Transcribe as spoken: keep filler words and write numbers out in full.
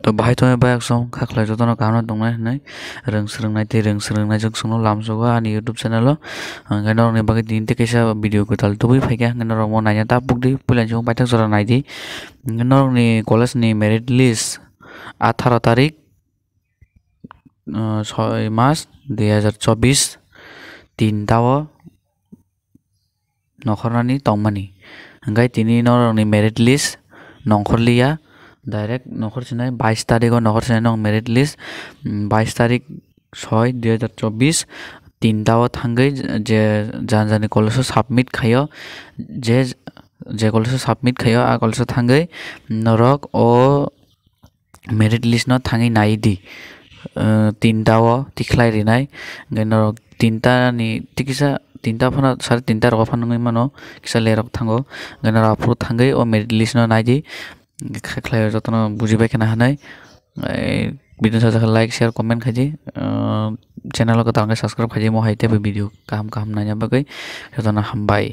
Bahai tongwi bayaksom kha khlai jotono kaham no tongnai hinwi rwng swrwngnai tei rwng swrwngnai jwk chwngno lamsogo ani YouTube channel o. Hwnkhe norokni bagwi tini tei kaisa video kwtal tubui phaikha, hwnkhe norok mo naina ta pukdi, puila chwng paithak jora naidi. Hwnkhe norokni college ni merit list atharo tarik, uh, soi mas dui hajar chobbish tinta o nokhornani tongmani. Hwnkhe tini norokni merit list nongkhorliya, direct nokhor sinai bais tarik o nokhor sinai nong merit list, mm, bais tarik soi dui hajar chobbish tinta o thangwi je jan jani college o submit khaio, je, je college o submit khaio a college o thangwi norok o merit list no thangwi nai di. Uh, tinta o tikhlai rinai, hwnkhe norok tinta ni tikisa tinta phano sari tinta rogo phano wngwi mano, kisa lerok thango, hwnkhe norok aphuru thangwi o merit list no nai di. Khe khlai jotono bujibai kheno hinwi, eh, video sajak like, share, comment khaidi, uh, channel o kwtal khe subscribe khaidi, mo hai teibo video kaham kaham naina bagwi jotono hambai.